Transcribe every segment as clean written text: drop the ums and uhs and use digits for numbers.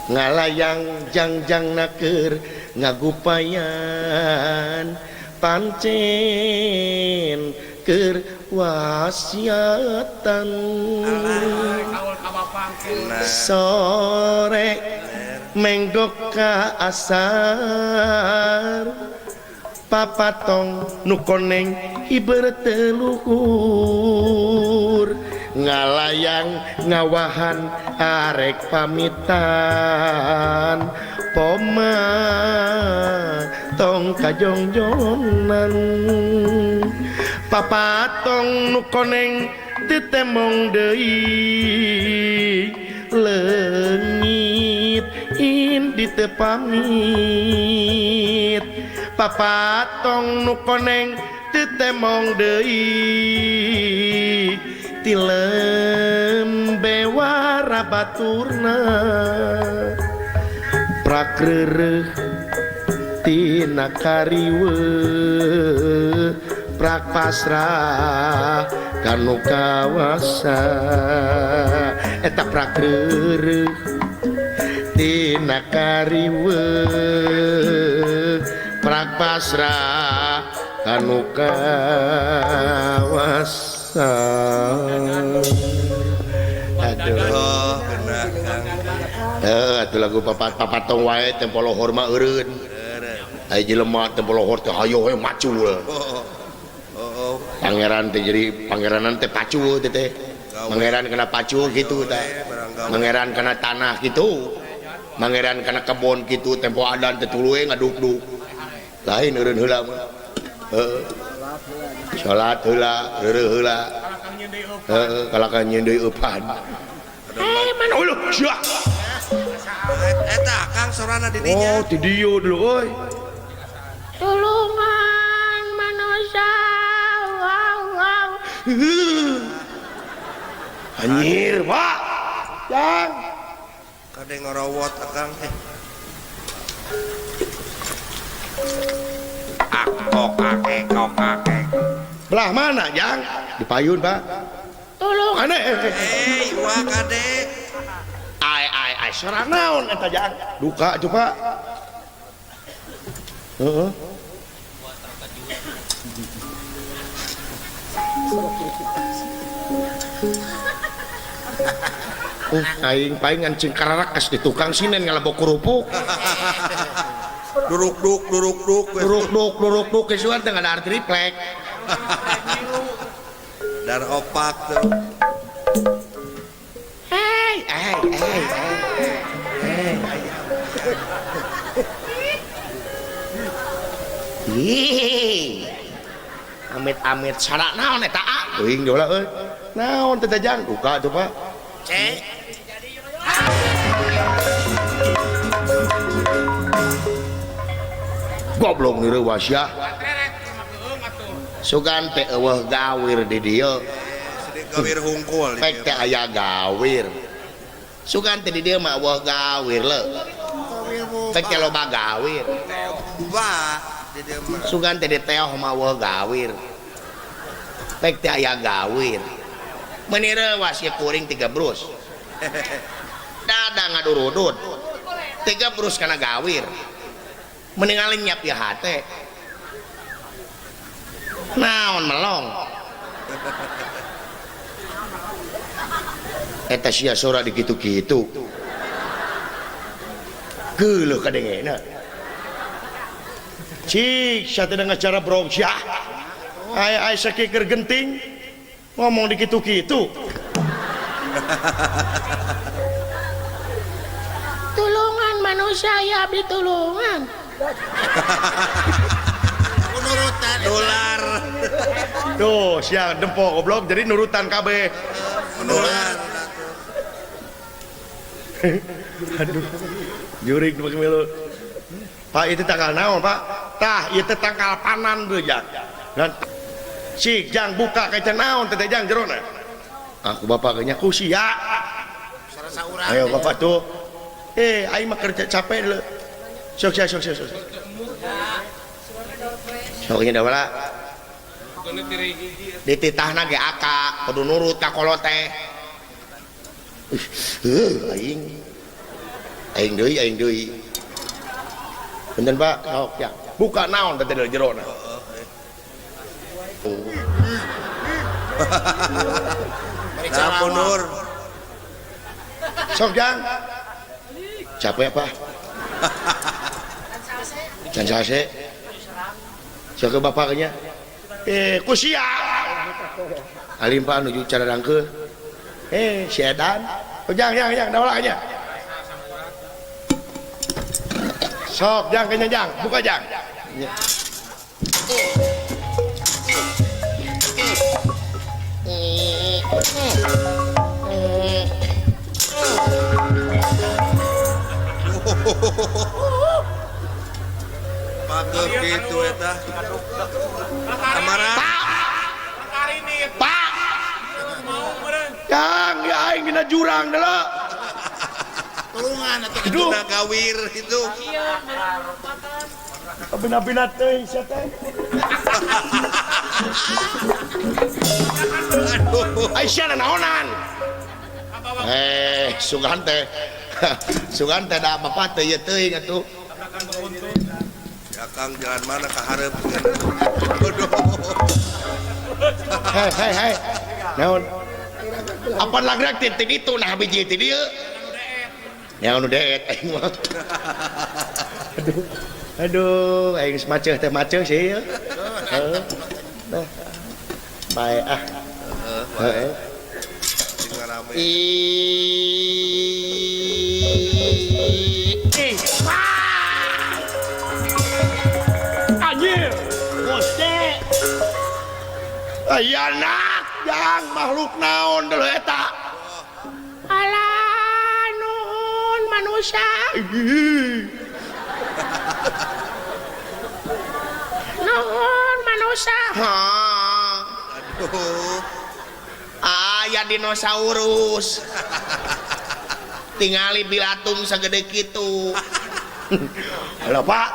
Ngalayang jangjang naker ngagupayan pancen keur wasiatan sore menggok ka asar papatong nu koneng hiber teu luhur ngalayang ngawahan arek pamitan poma tong kajongjonan papatong nu koneng teu temong deui leungit indi teu pamit papatong nu koneng teu temong deui tilembe wara baturna prakreureuh tina kariweuh prak pasrah kanu kawasa eta prakreureuh tina kariweuh prak pasrah kanu kawasa. Aduh, genah Kang. Atuh lagu papatong wae tempo lohor mah eureun. Aya jelema tempo lohor teh hayo we macul. Oh. Pangeran teh jadi pangeranan teh pacul teh teh. Pangeran kana pacul kitu tah. Pangeran kana tanah kitu. Pangeran kana kebon kitu tempo adan teh tuluy ngaduk-duk. Lain eureun heula mah. Heeh. Salat heula, reureuh heula. Heeh, kalakan nyeun deui eupan. Eh, mana uluh sia. Eta Kang sorana di dinya. Oh, di dieu dulu euy. Tulungan manusia. Wow, wow. Anjir, Pak. Jang. Kade ngorowot Akang. Akok akek kok akek. Belah mana, Jang? Di payun, Pak. Tolong. Aneh. Wah kade. Ai ai ai sora naon eta Jang? Duka tuh, Pak. Heeh. Aing paing ngancing kararakes di tukang sinen ngalebok kerupuk. Duruk-duk duruk-duk duruk-duk duruk-duk kesuan teh ngadar triplek. Dar opak tuh. Hey, hey, hey, hey. Ih. Amit-amit sarak naon eta ah? Teuing deui euy. Naon teh Jang? Duka tuh, Pak. Cek. Goblok ni reuwas ya. Sugan teh eueuh gawir di dieu. Gawir hungkul. Pek teh aya gawir. Sugan teh di dieu mah eueuh gawir leuh. Pek teh loba gawir. Ba di dieu mah. Sugan teh di teoh mah eueuh gawir. Pek teh aya gawir. Meuni reuwas ieu kuring 3 brus. Dada ngadurudut. 3 brus kana gawir. Mending lenyap ya hate. Naon melong. Eta sia sora dikitu-kitu. Geuleuh kadengena. Cik, sia teh ngacara brong sia. Ai ai sakiker genting ngomong dikitu-kitu. Tulungan manusia ya abdi tulungan. Nurutan dolar. Tuh, siang dempok goblok jadi nurutan kabeh. Nular. Aduh. Jurik nu milu. Pak itu tanggal naon, Pak? Tah, ieu teh tanggal panan deui, Jang. Dan sik jang buka kaca naon teh jang jerona. Aku bapak nya ku sia. Ayo bapak tuh. Aing mah kerja capek leuh. Sok sok sok sok. Sok nya wala. Dititahna ge aka kudu nurut ka kolot teh. Aing. Aing deui, aing deui. Punten Pak, sok ya. Buka naon teh dari jerona. Nah, punur. Sok jang. Capek Pak. Can sase. Sok ke bapaknya. Ku sia. Alim Pak nuju cara rangkeul. Si edan. Oh, jang jang jang daolahnya. Sok jang kenya jang, buka jang. Ya. Pageuh kitu eta. Kamara. Pak. Jang, ya aing dina jurang deuleu. Tulungan atuh dina gawir itu. Kabina-bina teuing sia teh. Aduh, Aisyah naonan. Sugan teh. Sugan teh da bapak teh ieu teuing atuh. Ya Kang jalan mana ka hareup. Aduh. Hei hei hei. Naon? Apa lagrak ti ditu nah biji ti dieu. Ya nu deet aing mah. Aduh. Aduh, aing geus maceuh teh maceuh sih ieu. Heeh. Nah. Bae ah. Heeh. Anjir, gusti. Aya nak jang makhluk naon deuleu eta. Alah nuhun manusia. Nuhun manusia. Aduh. Aya dinosaurus. Tingali bilatung sagede kitu. Halo Pak.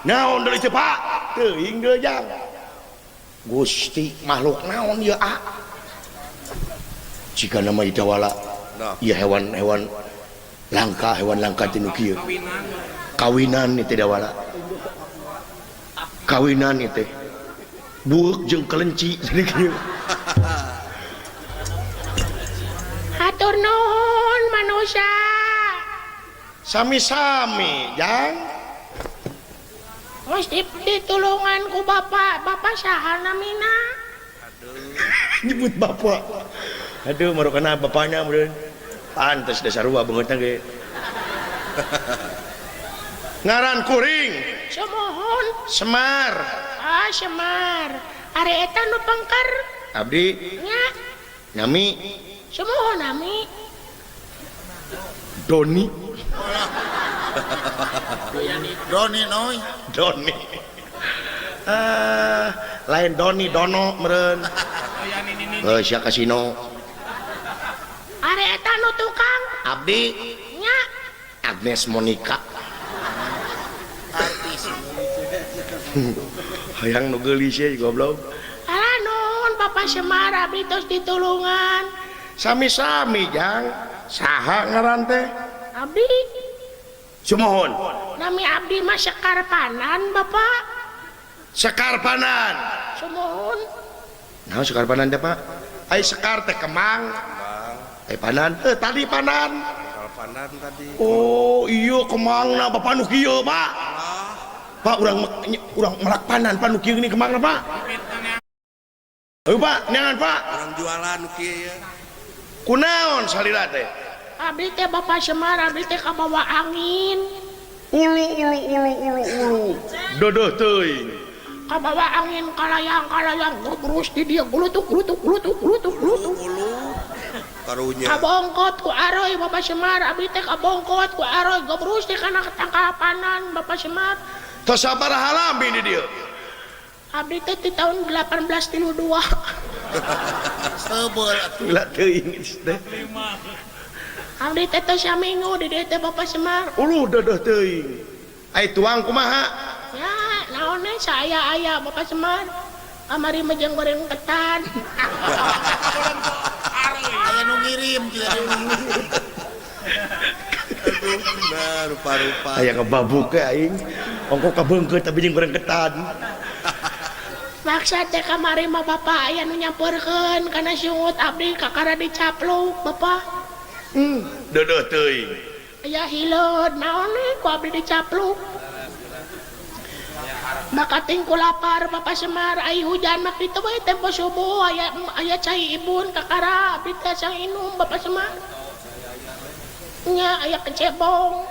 Naon deui teh Pak? Teuing deui jang. Gusti makhluk naon ieu a? Jika nama idawala ieu hewan-hewan langka, hewan langka tinu kieu. Kawinan ieu teh dawala. Kawinan ieu teh. Bueuk jeung kelenci jadi kieu. Hatur nuhun manusia. Sami-sami, jang. Mesti ditulungan ku bapak. Bapak saha namina? Aduh. Nyebut bapak. Aduh, marukana bapaknya meureun. Pantes da sarua beungeutna ge. Ngaran kuring. Sumuhun. Semar. Ah, Semar. Ari eta nu pengker? Abdi. Nya. Nami. Sumuhun nami. Doni. Doni noi. Doni. Lain Doni Dono meureun. Heuh sia kasino. Ari eta nu tukang? Abdi. Nya. Agnes Monica. Artis. Hayang nu geulis ye goblok. Alah nuhun Bapak Semar abdi tos ditulungan. Sami-sami jang. Saha ngaran teh? Abdi. Sumuhun. Nami abdi mah Sekar Panan Bapak. Sekar Panan. Sumuhun. Nah Sekar Panan teh Pak. Ai sekar teh kemang. Ai panan. Tadi panan. Panan tadi. Oh iya kemangna Bapak nu kieu Pak. Pak urang urang melak panan Pak nu kieu geuning kemangna Pak. Ayo Pak, neangan Pak. Urang jualan nu kieu ya. Kunaon salila teh? Abdi teh Bapak Semar, abdi teh kabawa angin. Ulu ulu ulu ulu ulu. Dodoh teuing. Kabawa angin kalayang-kalayang gobrus di dieu gulutuk gulutuk gulutuk gulutuk gulutuk. Ulu. Karunya. Kabongkot ku aroy Bapak Semar, abdi teh kabongkot ku aroy gobrus di kana tangkapanan Bapak Semar. Tos sabaraha lami di dieu? Abdi teh di tahun 1832. Sebel atuh. Gila teuing teh. Abdi teh tos saminggu di dieu teh Bapak Semar. Uluh dodoh teuing. Ai tuang kumaha? Ya, naon we saya aya Bapak Semar. Kamari mah jeung goreng ketan. Aya nu Ngirim Aduh, nah rupa-rupa. Aya ngebabuk ke aing. Ongko kabeungkeut tapi jeung goreng ketan. Maksa teh kamari mah Bapak aya nu nyampeurkeun kana sungut abdi kakara dicapluk Bapak. Deudeuh teuing. Aya hileud naon we ku abdi dicapluk. Maka ting ku lapar Bapak Semar ai hujan mah kitu we tempo subuh aya aya cai ibun kakara abdi teh sang inum Bapak Semar. Nya aya kecebong.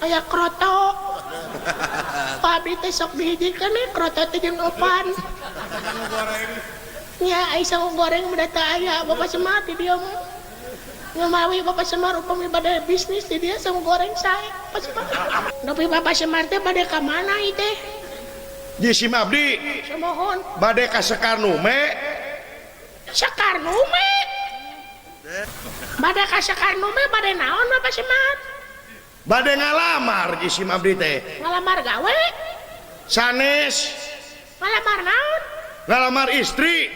Aya kroto. Abdi teh sok dihijikeun we kroto teh jeung opan. Nya ai sangu goreng mah teu aya Bapak Semar di dieu mah. Ngamawi Bapak Semar upami bade bisnis di dieu sangu goreng sae Bapak Semar. Nepi Bapak Semar teh bade ka mana ieu teh? Jisim abdi. Sumuhun. Bade ka Sekarnume. Sekarnume. Bade ka Sekarnume bade naon Bapak Semar? Bade ngalamar jisim abdi teh. Ngalamar gawe? Sanes. Ngalamar naon? Ngalamar istri.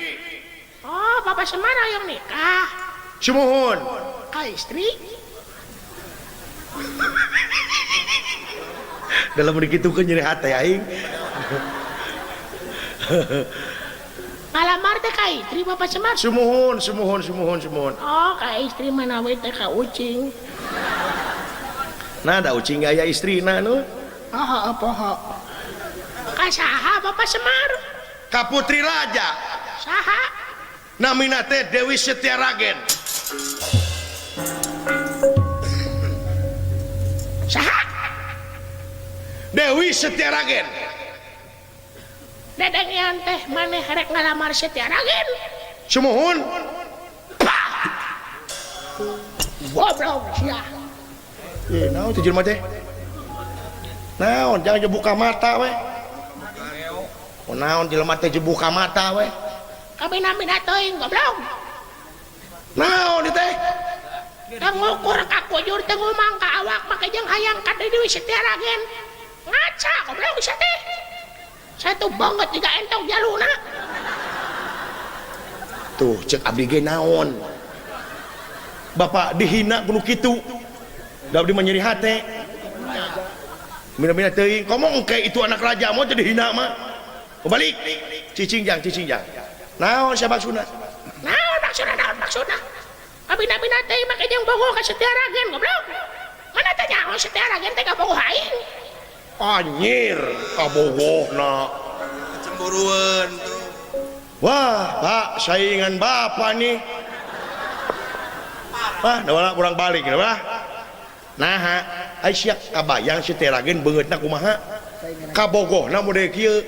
Oh, Bapak Semar hayang nikah. Sumuhun. Ka istri? Dalam dikitukeun nyeri hate aing. Ngalamar teh ka istri Bapak Semar? Sumuhun, sumuhun, sumuhun, sumuhun. Oh, ka istri mana we teh ka ucing. Nah, da ucing aya istrina nu. Oh, heeh poho. Ka saha Bapak Semar? Ka putri raja. Saha? Namina teh Dewi Setiaragen. Saha? Dewi Setiaragen. Dedengean teh maneh rek ngalamar Setiaragen. Sumuhun. Pah! Goblok sia. Naon teh jelema teh? Naon jangan buka mata we. Oh, naon jelema teh buka mata we. Kabina-bina teuing goblok. Naon ieu teh? Teu ngukur ka kujur teu ngumang ka awak make jeung hayang ka Dewi Setiaragen. Ngaca goblok sia teh. Satu banget juga entong jaluna. Tuh cek abdi ge naon. Bapak dihina kudu kitu. Da abdi mah nyeri hate. Mina-mina teuing, komo engke itu anak raja mau jadi hina mah. Balik. Cicing jang, cicing jang. Naon sia maksudna? Naon maksudna, naon maksudna? Abina-bina teh make jeung bogoh ka Setiaragen goblok. Mana teh nyaho Setiaragen teh kabogoh aing. Anjir, kabogohna. Cemburuan tuh. Wah, Pak, saingan bapak nih. Wah, nah kurang balik, nah. Nah, ai sia kabayang Setiaragen beungeutna kumaha? Kabogohna model kieu.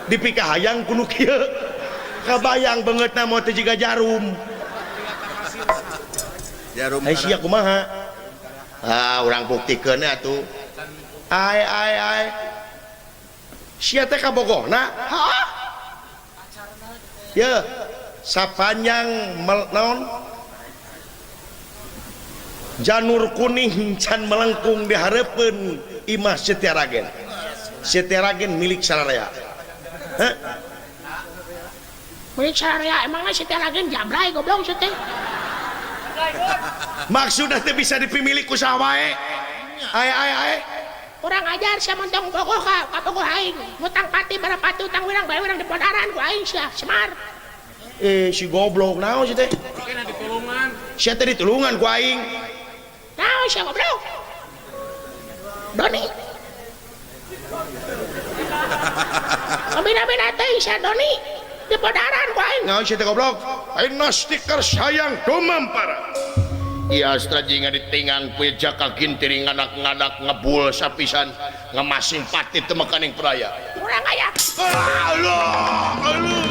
Dipikahayang kudu kieu. Kabayang beungeutna moal teh jiga jarum. Jarum. Ai sia kumaha? Ah, urang buktikeun atuh. Ai ai ai. Sia teh kabogohna? Hah? Ye, sapanjang naon? Janur kuning can melengkung di hareupeun imah Setiaragen. Setiaragen milik sararea. Hah? Milik sararea emangnya Setiaragen jablay goblok sia teh. Maksudna teh bisa dipimilik ku saha wae. Ai ai ai. Kurang ajar sia montong bogoh ka kabogoh aing. Ngutang pati barapati utang wirang bae wirang dipodaran ku aing sia Semar. Si goblok naon sia teh? Kena ditulungan. Sia teh ditulungan ku aing. Naon sia goblok? Doni. Kabina-bina teh sia Doni dipodaran ku aing. Naon sia teh goblok? Aing stiker sayang dumampara. Iya astra jinga ditinggang punya jaka gintiring ngadak-ngadak ngebul sapisan ngemasing pati temekaning peraya. Kurang aya. Allah, Allah.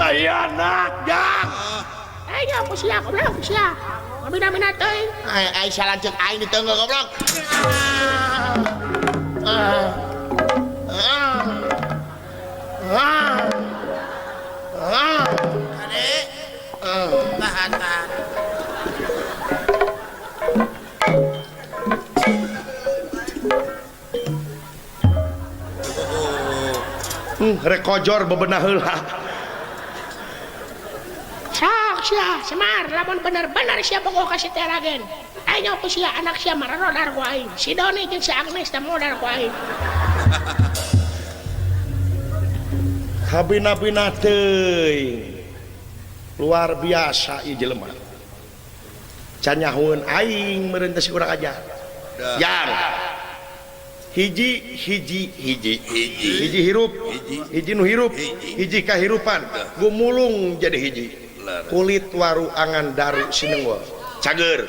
Aya anak jang. Ayo ku sia goblok sia. Kabina-bina teuing. Ai ai salah ceuk aing diteunggeul goblok. Kade. Tahan, tahan. Rekojor bebenah heula. sia Semar lamun bener-bener sia bogoh ka si Teragen. Ayo ku sia anak sia marodar ku aing. Si Doni jeung si Agnes teh modar ku aing. Kabina-bina teuing. Luar biasa ieu jelema. Can nyahueun aing meureun teh si urang ajar. Jang. Hiji hiji hiji hiji hiji hirup hiji nu hirup hiji kahirupan gumulung jadi hiji kulit waru angan daru sinenggol cager.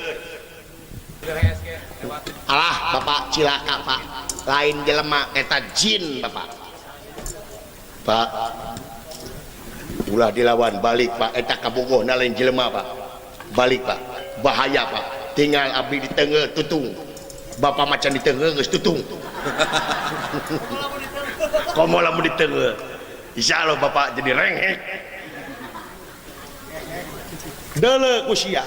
Alah bapak cilaka pak, lain jelema eta jin bapak. Pak ulah dilawan balik pak, eta kabogohna lain jelema pak, balik pak, bahaya pak, tinggal abdi di tengah tutung. Bapak macan di tengah geus tutung. Komo lamun di tengah. Insyaallah bapak jadi rengek. Deuleu ku sia.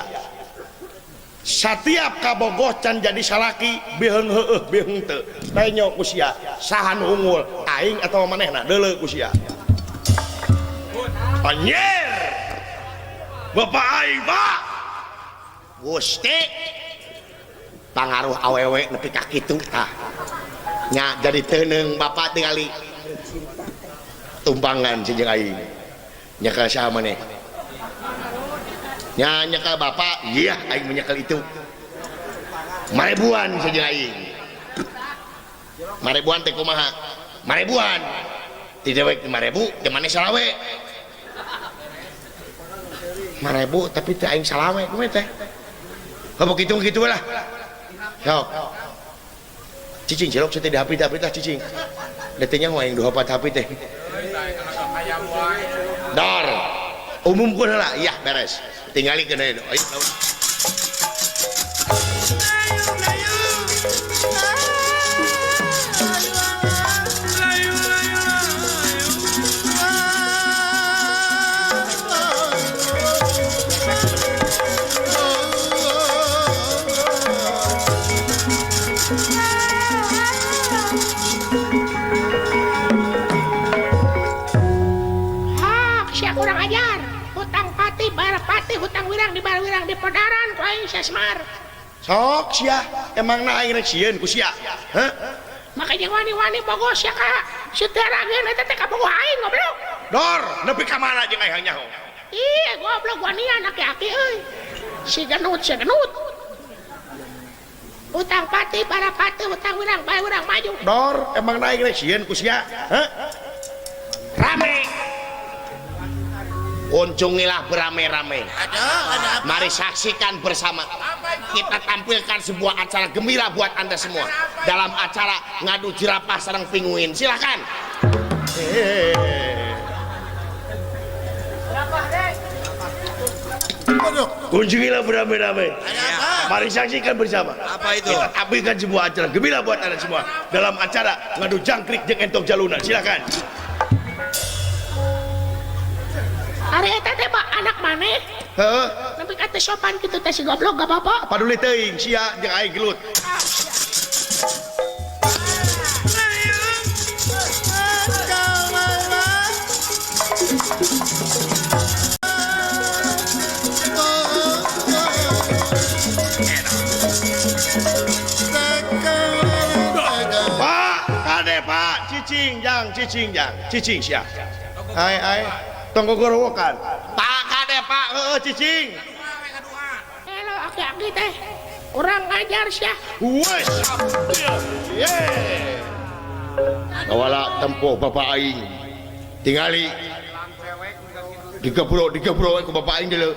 Satiap kabogoh can jadi salaki biheung heueuh biheung teu. Tenyo ku sia, saha nu unggul, aing atawa manehna deuleu ku sia. Anjir. Bapak aing, Pak. Gusti. Pangaruh awewe nepi ka kitu tah. Nya jadi teuneung bapak tingali tumpangan si jeung aing. Nyekel saha maneh? Nya nyekel bapak, iya aing menyekel itu. Marebuan si jeung aing. Marebuan teh kumaha? Marebuan. Ti dewek 5000, teh maneh salawe. 5000 tapi teh aing salawe kumaha teh? Heuh kitu-kitu lah. Sok. Cicing cilok teh di HP tah cicing. Letenya aing 24 HP teh. Dor. Umumkeun heula, iya beres. Tingalikeun deui. Ayo. Hutang wirang di bar wirang di podaran ku aing sia Semar. Sok sia, emangna aing rek sieun ku sia? Hah? Makanya wani-wani bogoh sia ka si Teragen eta teh kabogoh aing goblok. Dor, nepi ka mana jeung aing nyaho? Ih, goblok wanian aki-aki euy. Si genut, si genut. Hutang pati bara pati hutang wirang bae wirang maju. Dor, emangna aing rek sieun ku sia? Hah? Rame. Kunjungilah beramai-ramai. Mari saksikan bersama. Kita tampilkan sebuah acara gembira buat Anda semua. Dalam acara ngadu jerapah sareng pinguin. Silakan. Kunjungilah beramai-ramai. Mari saksikan bersama. Apa itu? Kita tampilkan sebuah acara gembira buat Anda semua. Dalam acara ngadu jangkrik jeung entok jaluna. Silakan. Ari eta teh anak maneh? Heeh. Nepi ka teh sopan kitu teh si goblok gak apa-apa. Paduli teuing sia jeung aing gelut. Pak, kade Pak, cicing jang, cicing jang, cicing sia. Ai ai. Tong gogorowokan. Pak kade Pak, heueuh cicing. Halo aki-aki teh. Urang ngajar sia. Wes. Ye. Kawala tempo bapak aing. Tingali. Digebrok ku bapak aing deuleu.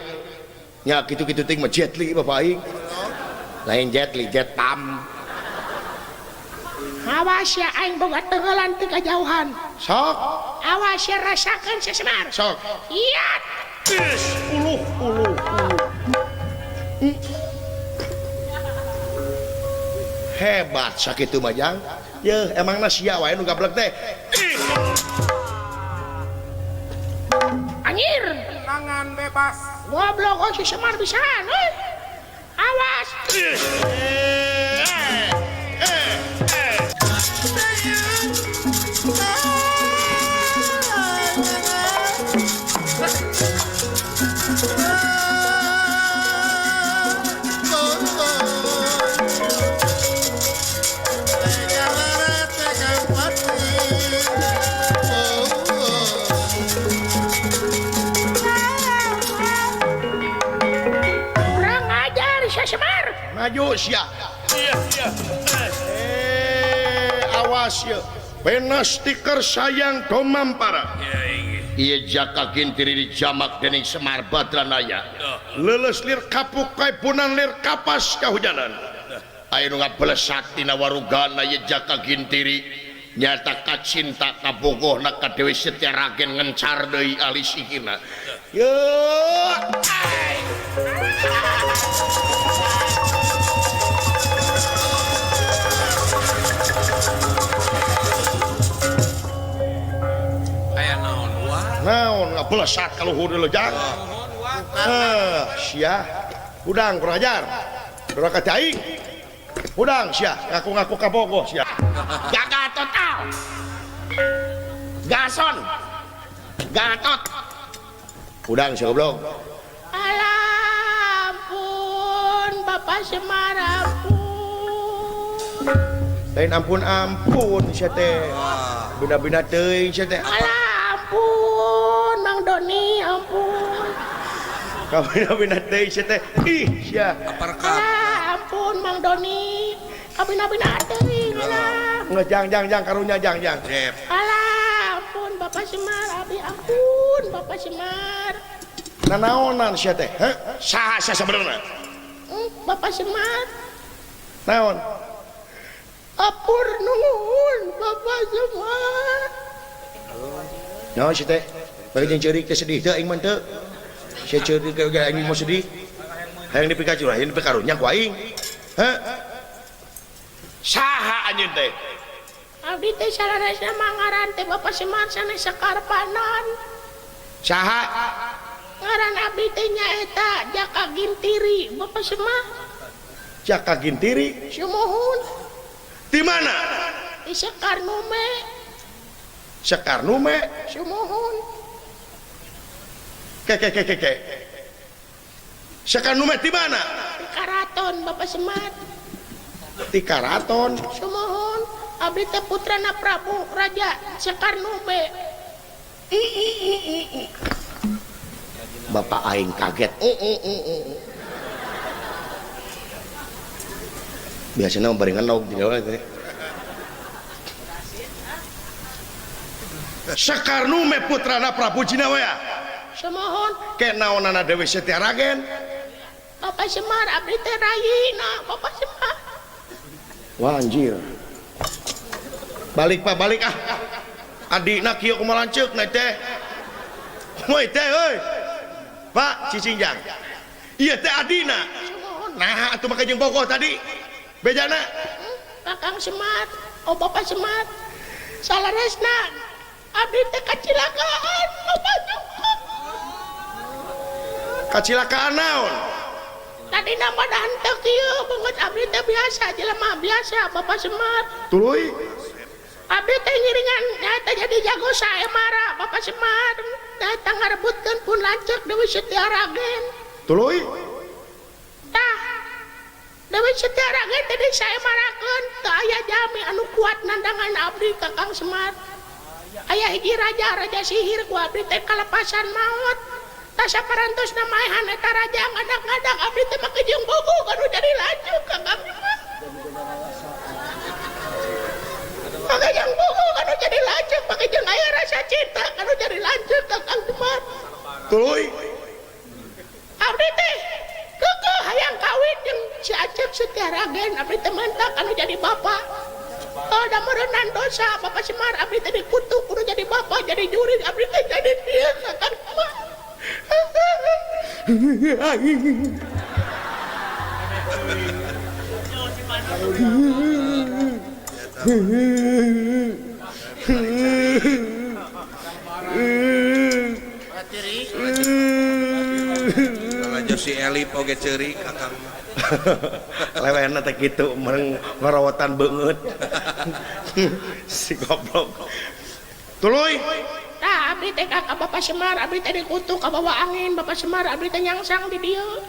Nya kitu-kitu ting mah Jet Li bapak aing. Lain Jet Li, Jet Tam. Awas ya aing boga tenggelan teu kajauhan. Sok. Awas ya rasakeun si Semar. Sok. Iya. Uluh uluh uluh. Hebat sakitu mah jang. Yeuh emangna sia wae nu gablek teh. Anjir. Tangan bebas. Goblok oh si Semar bisaan euy. Awas. Maju sia. Awas ya. Pena stiker sayang domampara. Ieu Jaka Gintiri dijamak dening Semar Badranaya. Leuleus lir kapuk kaipunan lir kapas kahujanan. Aya nu ngabelesat tina warugana ieu Jaka Gintiri nyata kacinta kabogohna ka Dewi Setiaragen ngencar deui alis sikina. Ye. Aya naon wah? Naon ngabelesat ka luhur deui jang. Sia. Udang kurang ajar. Doraka teh aing. Udang sia, ngaku-ngaku kabogoh sia. Gagal total. Gason. Gatot. Udang sia goblok. Alah, ampun, Bapak Semar, ampun. Lain ampun-ampun sia teh. Bina-bina teuing sia teh. Alah, ampun, Mang Doni, ampun. Kabina-bina teuing sia teh. Ih, sia. Alah, ampun Mang Doni. Kabina-bina teuing alah. Ngejang jang jang karunya jang jang. Alah, ampun Bapak Semar, abi ampun Bapak Semar. Nanaonan sia teh? Heh? Saha sia sabenerna? Bapak Semar. Naon? Apur nuhun Bapak Semar. Naon sia teh? Bagi jeung ceurik teh sedih teu aing mah teu. Sia ceurik ge aing mau sedih. Hayang dipikacurah, hayang dipikarunya ku aing. Heh? Saha anjeun teh? Abdi teh saleresna mangaran teh Bapak Semar sanes Sekarpanan. Saha? Ngaran abdi teh nyaeta Jaka Gintiri Bapak Semar. Jaka Gintiri? Sumuhun. Di mana? Di Sekarnume. Sekarnume? Sumuhun. Ke ke ke ke ke. Sekarnume di mana? Di Karaton Bapak Semar. Di Karaton? Sumuhun. Abdi teh putrana Prabu Raja Sekarnume. Bapak aing kaget. Biasanya barengan lauk di dalam teh. Sekarnume putrana Prabu Jinawea. Sumuhun. Ke naonana Dewi Setiaragen? Bapak Semar abdi teh rayina Bapak Semar. Wah anjir. Balik Pak, balik ah. Adikna kieu kumaha lanceuk na teh. Moy teh euy. Pak cicing jang. Ieu teh adina. Nah atuh make jeung bogoh tadi. Bejana. Kakang Semar, oh Bapak Semar. Saleresna abdi teh kacilakaan Bapak Semar. Kacilakaan naon? Tadi nama henteu kieu beungeut abdi teh biasa jelema biasa Bapak Semar. Tuluy abdi teh ngiringan nyaeta jadi jago saemara Bapak Semar. Datang ngarebutkeun pun lanceuk Dewi Setiaragen. Tuluy tah Dewi Setiaragen teh disaemarakeun teu aya jami anu kuat nandangan abdi ka Kang Semar. Aya hiji raja, raja sihir ku abdi teh kalepasan maot. Tah saparantosna maehan eta raja ngadak-ngadak abdi teh make jeung bogoh anu jadi lanceuk ka Kang Semar. Make jeung bogoh anu jadi lanceuk, make jeung aya rasa cinta anu jadi lanceuk ka Kang Semar. Tuluy abdi teh kekeh hayang kawin jeung si Acep Setiaragen abdi teh mentak anu jadi bapak. Oh, da meureunnan dosa Bapak Semar abdi teh dikutuk kudu jadi bapak jadi jurig abdi teh jadi ieu ka Kang Semar. Kalau si Elip oge ceurik akang mah. Lewena teh kitu mereng ngarawatan beungeut. Si goblok. Tuluy. Tah abdi teh ka Bapak Semar, abdi teh dikutuk kabawa angin Bapak Semar, abdi teh nyangsang di dieu.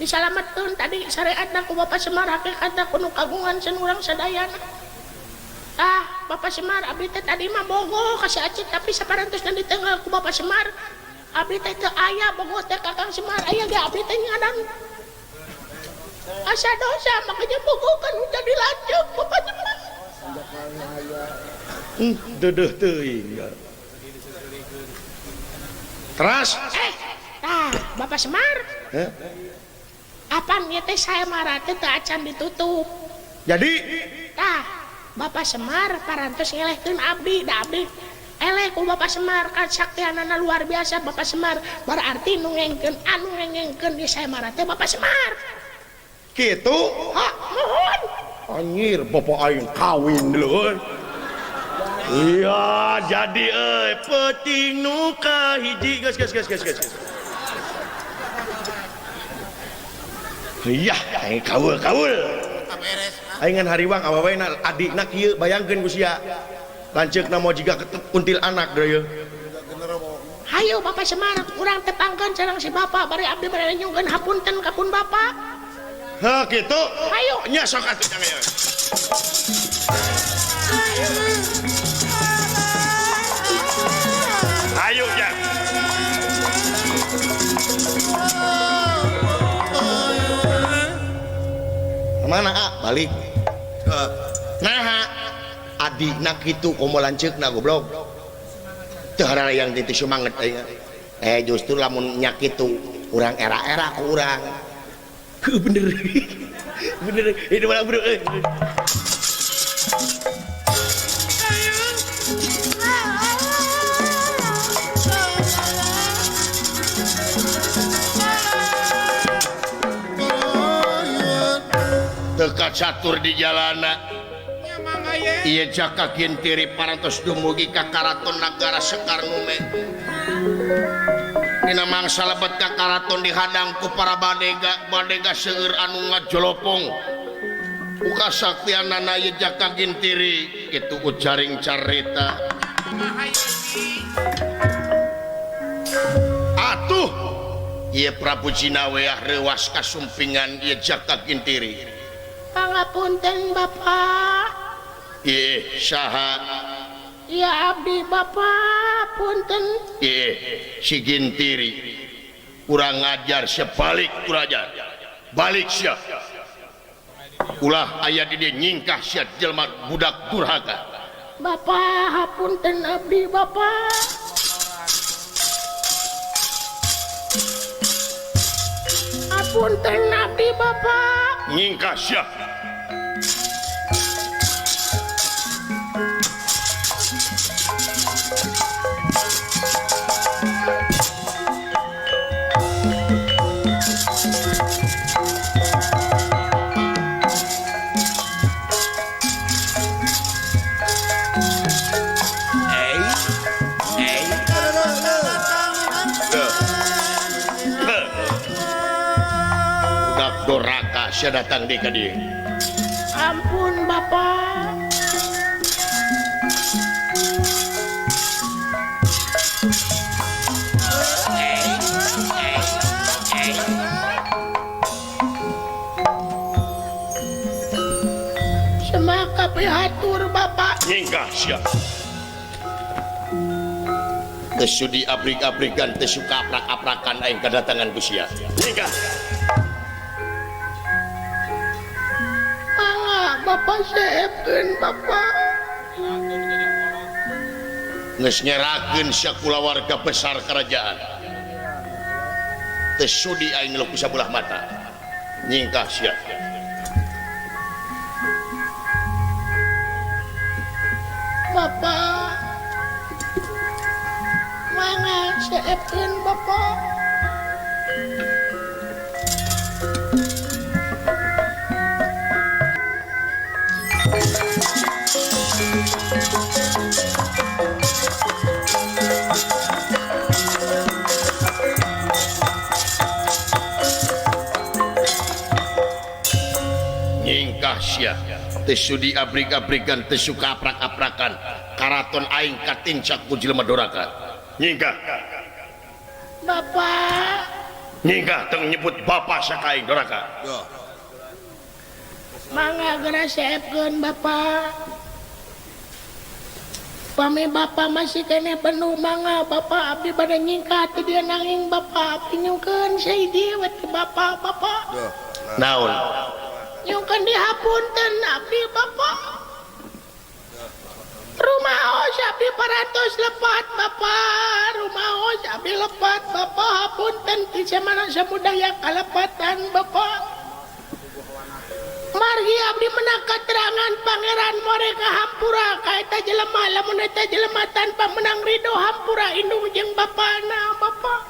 Disalametkeun tadi syariatna ku Bapak Semar hakikatna ku nu kagungan sen urang sadayana. Tah Bapak Semar abdi teh tadi mah bogoh ka si Acik tapi saparantosna diteunggeul ku Bapak Semar. Abdi teh teu aya bogoh teh ka Kang Semar, aya ge abdi teh ngadan. Asa dosa makanya bogokan udah dilanjut Bapak Semar. Dedeh teuing. Teras. Tah, Bapak Semar. Heh. Apan ieu teh sayembara teh teu acan ditutup. Jadi tah, Bapak Semar parantos ngelehkeun abdi, da abdi eleh ku Bapak Semar kasaktianana luar biasa Bapak Semar berarti nu ngengkeun anu ngengkeun di sayembara teh Bapak Semar. Kitu? Ha, nuhun. Anjir, bapak aing kawin dulu. Iya, jadi euy peuting nu kahiji geus geus geus geus geus. Iya, aing kaul kaul. Aing ngan hariwang awewena adikna kieu bayangkeun ku sia. Lanceukna mau jiga kuntil anak deui. Hayu Bapak Semar, urang tepangkeun sareng si Bapak bari abdi bade nyungkeun hapunten ka pun Bapak. Heh kitu. Hayu nya sok atuh jang ieu. Hayu jang. Mana ah balik. Nah adikna kitu komo lanceukna goblok. Teu hararayang teh sumanget aing. Justru lamun nya kitu urang era-era ku urang. Bener. Bener ini malah bro. Teka catur di jalana. Ieu Jaka Gintiri parantos dumugi ka Karaton Nagara Sekarnume. Dina mangsa lebet ka karaton dihadang ku para badega, badega seueur anu ngajolopong. Ku kasaktianana ieu Jaka Gintiri kitu ujaring carita. Atuh ieu Prabu Jinaweah reuwas kasumpingan ieu Jaka Gintiri. Pangapunten Bapak. Ieu saha? Ya abdi Bapak punten. Si Gintiri kurang ajar sebalik kurang ajar balik sia ulah aya di dieu nyingkah sia jelema budak durhaka. Bapak hapunten abdi Bapak. Hapunten abdi Bapak. Nyingkah sia. Doraka sia datang di ka dieu. Ampun Bapak. Semaka pihatur Bapak. Nyingkah sia. Teu sudi abrik-abrikan teu suka aprak-aprakan aing kadatangan ku sia. Nyingkah. Bapak seepkeun Bapak. Geus nyerakeun sia kulawarga besar kerajaan. Teu sudi aing ngeluh ku sabelah mata. Nyingkah sia. Bapak. Mangga seepkeun Bapak. Nyingkah sia teu sudi abrik-abrikan teu suka aprak-aprakan karaton aing katincak ku jelema doraka. Nyingkah Bapak. Nyingkah teu nyebut bapa saka aing doraka. Mangga geura seepkeun Bapak. Pami Bapak masih keneh penuh mangga Bapak abdi bade nyingkah teu dia nanging Bapak abdi nyungkeun sahiji we teu Bapak Bapak. Duh, Naon? Nyungkeun dihapunten abdi Bapak. Rumaos abdi parantos lepat Bapak, rumaos abdi lepat Bapak, hapunten ti samana samudaya kalepatan Bapak. Margi abdi menang keterangan pangeran mereka hampura ka eta jelema, lamun eta jelema tanpa menang ridho hampura indung jeung bapana Bapak.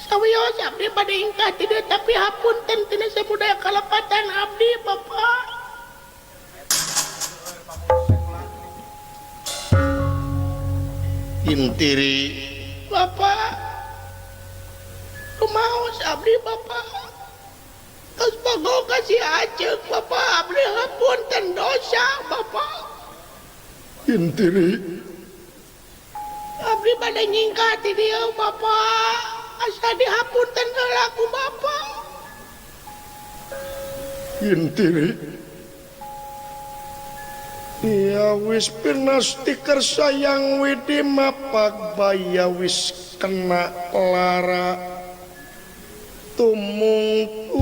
Sawios abdi bade ingkah ti dieu tapi hapunten tina samudaya kalepatan abdi Bapak. Intiri Bapak, rumaos abdi Bapak. Tos bagong kasih aceuk Bapak, abdi hapunten dosa Bapak. Intiri abdi bade nyingkah ti dieu Bapak, asa dihapunten heula ku Bapak. Intiri ya wis pinasti kersayang widi mapak baya wis kena lara tumungku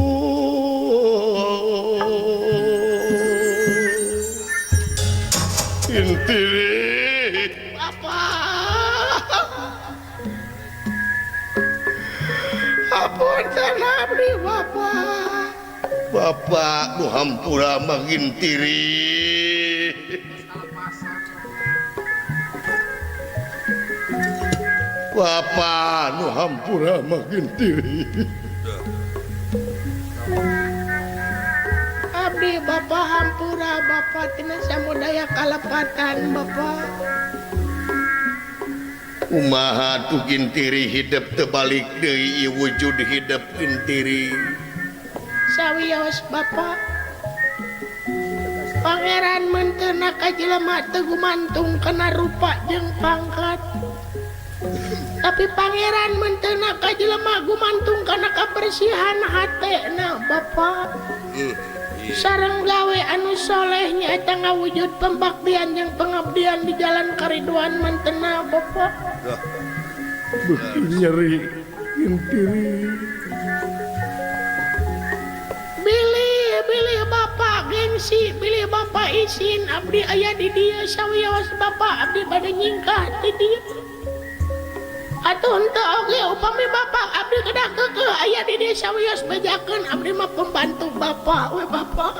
Intiri Bapak, hapunten abdi Bapak. Bapak nu hampura mah Intiri. Bapak nu hampura mah Intiri. Abdi Bapak hampura Bapak tina samudaya kalepatan Bapak. Kumaha tuh Intiri hidup terbalik deui ieu wujud hidup Intiri. Sawios Bapak, pangeran menteuna ka jelema teu gumantung kana rupa jeung pangkat. Tapi pangeran menteuna ka jelema gumantung kana kabersihan hatena Bapak. Sareng gawe anu soleh nyaeta ngawujud pembaktian jeung pengabdian di jalan kariduan mentena Bapak. Beuki nyeri Intiri. Bilih bilih Bapak gengsi, bilih Bapak isin abdi aya di dieu sawios Bapak abdi bade nyingkah ti dieu. Atuh henteu oge upami Bapak abdi kedah keukeuh aya di dieu sawios bejakeun abdi mah pembantu Bapak we Bapak.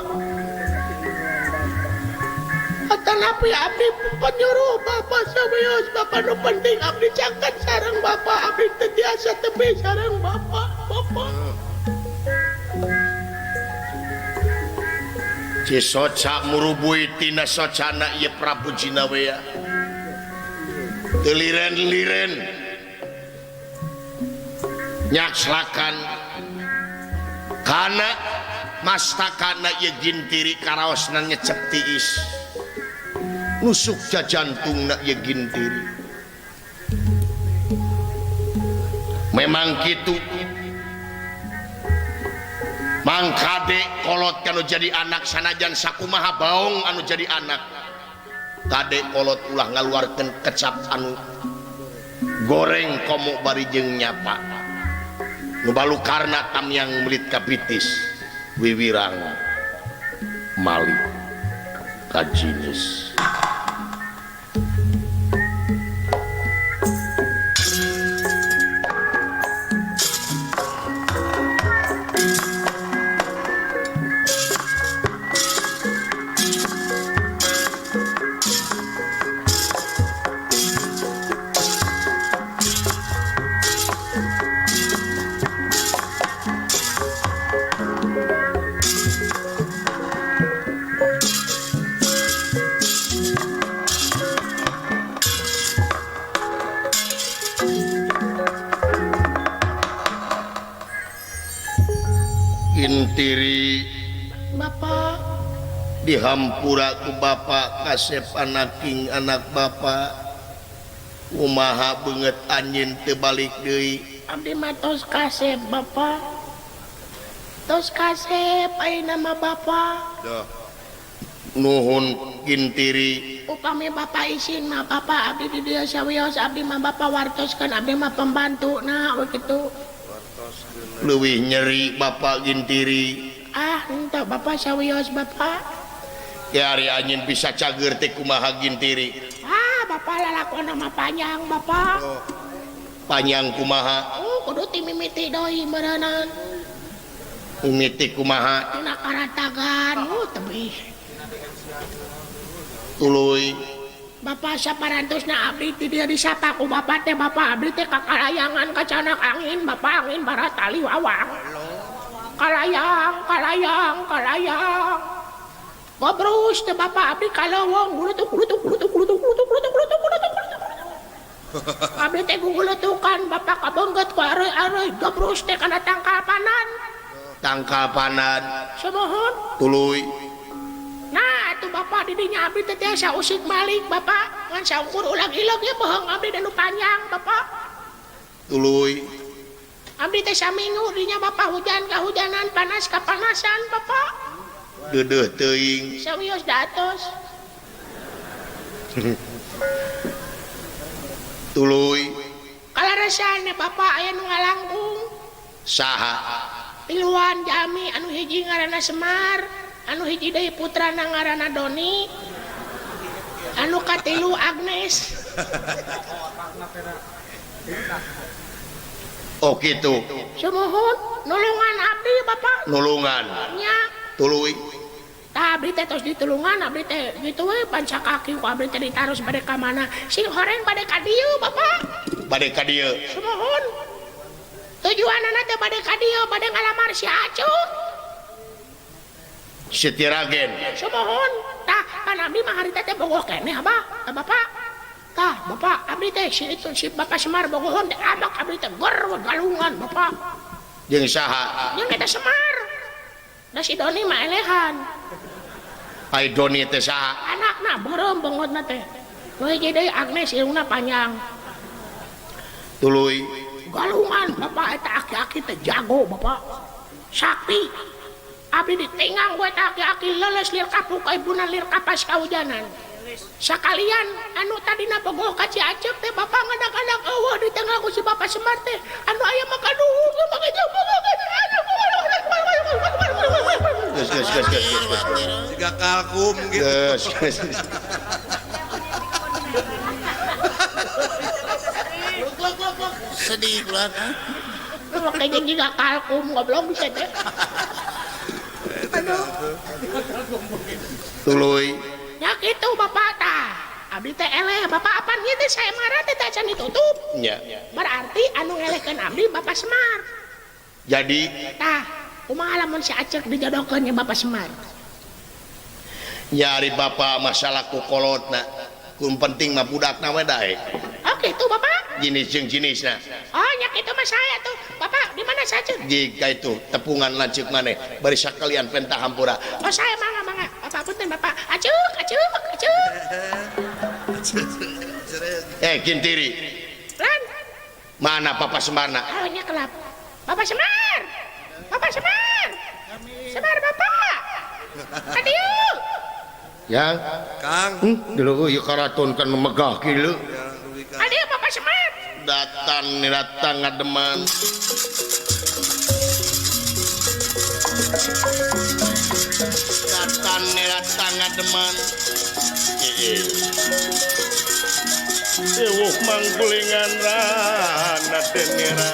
Atanapi abdi penyuruh Bapak sawios Bapak nu penting abdi caket sareng Bapak, abdi teu tiasa tepi sareng Bapak. Bapak Cisoca murubui tina socana ieu Prabu Jinawea. Teu liren-liren nyakslakan kana mastakana ieu Gintiri karaosna nyecep tiis. Nusuk jajantungna ieu Gintiri. Memang kitu Mang Kade kolot kanu jadi anak sanajan sakumaha baong anu jadi anak. Kade kolot ulah ngaluarkeun kecap anu goreng komo bari jeung nyapa. Nu balukarna tamyang melit kapitis wiwirang mali kajinis. Intiri Bapak dihampura ku Bapak kasep anaking anak Bapak kumaha beungeut anjeun teu balik deui. Abdi mah tos kasep Bapak, tos kasep ayeuna mah Bapak. Nuhun Gintiri. Upami Bapak isin mah Bapak abdi di dieu sawios abdi mah Bapak wartoskeun abdi mah pembantu nah we kitu. Leuwih nyeri Bapak Gintiri. Ah, henteu Bapak sawios Bapak. Ya ari anjeun bisa cager teh kumaha Gintiri? Ah, Bapak lalakon mah panjang Bapak. Oh. Panjang kumaha? Oh, kudu ti mimiti deui meureunnan. Mimiti kumaha? Tina karatagan, oh tebih. Tuluy. Bapak saparantosna abdi ti dieu disapa ku Bapak teh Bapak abdi teh kakalayangan kacanak angin Bapak angin barat tali wawang. Kalayang, kalayang, kalayang. Gobrus teh Bapak abdi kalawang gulutuk gulutuk gulutuk gulutuk gulutuk gulutuk gulutuk gulutuk. Abdi teh gugulutukan Bapak kabengket ku areuy-areuy gobrus teh kana tangkal panan. Tangkal panan. Sumuhun. Tuluy. Nah, atuh Bapak didinya abdi teh tiasa usik malik Bapak ngan saukur ulag-ileg ye bohong abdi nu panjang Bapak. Tuluy. Abdi teh saminggu dinya Bapak hujan kahujanan panas kapanasan Bapak. Deudeuh teuing. Sawios datos. Tuluy. Kalaresan Bapak aya nu ngalangkung. Saha? Tiluan jami anu hiji ngaranna Semar, anu hiji deui putrana ngaranna Doni, anu katilu Agnes. Oh kitu. Sumuhun nulungan abdi Bapak. Nulungan. Nya. Tuluy. Tah abdi teh tos ditulungan abdi teh kitu we panca kaki ku abdi teh ditaros bade ka mana. Sing horeng bade ka dieu Bapak. Bade ka dieu. Sumuhun. Tujuanana teh bade ka dieu bade ngalamar si Acuk. Sitiragen. Sumuhun. Tah pan abdi mah harita teh bogoh keneh Abah. Tah Bapak. Tah Bapak abdi teh si itu si Bapak Semar bogohon teh abak abdi teh gor galungan Bapak. Jeung saha? Jeung eta Semar. Da si Doni mah elehan. Ai Doni teh saha? Anakna beureum bongotna teh. Nu hiji deui Agnes irungna panjang. Tuluy. Galungan Bapak eta aki-aki teh jago Bapak. Sakti. Abdi ditinggang ku eta aki-aki leuleus lir kapuk ibuna lir kapas kahujanan. Sakalian anu tadina bogoh ka Ci Acep teh Bapak ngadak-ngadak eueuh ditengah ku si Bapak Semar teh. Anu aya mah kaduhung mah geus geus geus geus geus. Siga kalkum gitu. Geus geus. Sedih bulan. Makanya juga kalkum goblok bisa teh. Aduh. Tuluy. Ya kitu Bapak tah. Abdi teh eleh Bapak apan ieu teh saya marah teh acan ditutup. Nya. Berarti anu ngelehkeun abdi Bapak Semar. Jadi tah kumaha lamun si Acek dijodohkeun nya Bapak Semar? Nyari Bapak masalah ku kolotna. Kun penting mah budakna we daek. Oh kitu Bapak? Jenis jeung jenisna. Oh nya kitu mah saya tuh. Bapak di mana saja? Jika itu tepungan lanceuk maneh bari sakalian pentah hampura. Oh saya mangga mangga. Bapak punten Bapak. Acuk acuk acuk. Eh Gintiri. Lan. Mana Bapak Semarna? Oh nya kelap. Bapak Semar. Bapak Semar. Semar Bapak. Kadieu. Ya. Kang. Dulu ieu karaton kan megah kieu. Kadieu Bapak Semar. Datang datang ngademan. Datang datang ngademan. Ewuh mangkulingan rana denera.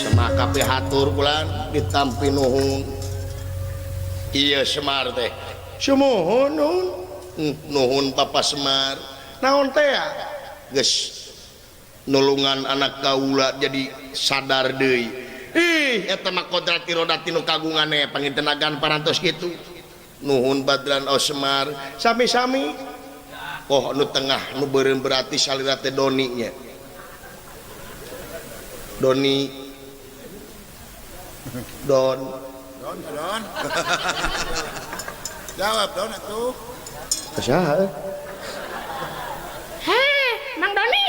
Semaka hatur bulan ditampi nuhun. Iya Semar teh. Sumuhun nuhun. Nuhun Papa Semar. Naon teh ya? Geus nulungan anak kaula jadi sadar deui. Ih eta mah kodrat irodat tinu kagungane pangintenagan parantos kitu. Nuhun Badran oh Semar. Sami-sami. Oh nu tengah nu beureum berarti salira teh Doni nya. Doni Don Don Don. Jawab Don atuh. Saha? Heh, Mang Doni.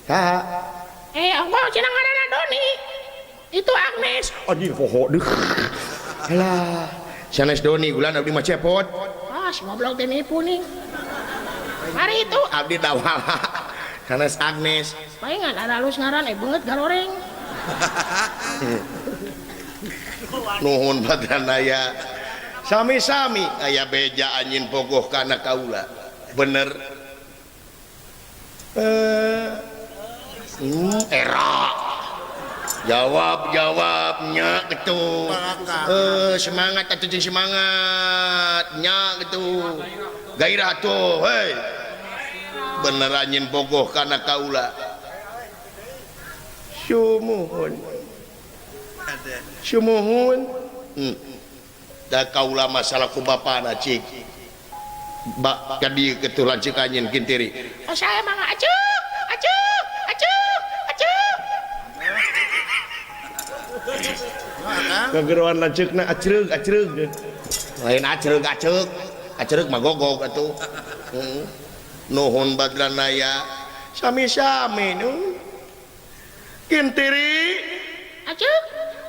Saha? Eh, engko cenah ngaranna Doni. Itu Agnes. Anjing poho deuh. Alah, sanes Doni gulan abdi mah cepot. Ah, si goblok teh nipu nih. Mari itu abdi dawala. Sanes Agnes. Palingan ada halus ngaran beungeut garoreng. Nuhun Badranaya. Sami-sami aya beja anjin pogoh kana kaula. Bener. Era. Jawab jawabnya gitu. Semangat atuh jeung semangat nya gitu. Gairah tuh, hei. Bener anjin pogoh kana kaula. Sumuhun. Sumuhun. Da kaula masalah ku bapana cik. Bak kadi ketuh lanceuk anjeun Kintiri. Oh, saya mah acuk, acuk, acuk, acuk. Kageroan lanceukna acreug, acreug. Lain acreug, acuk. Acreug mah gogog atuh. Nuhun Badranaya. Sami-sami nu. Kintiri. Acuk.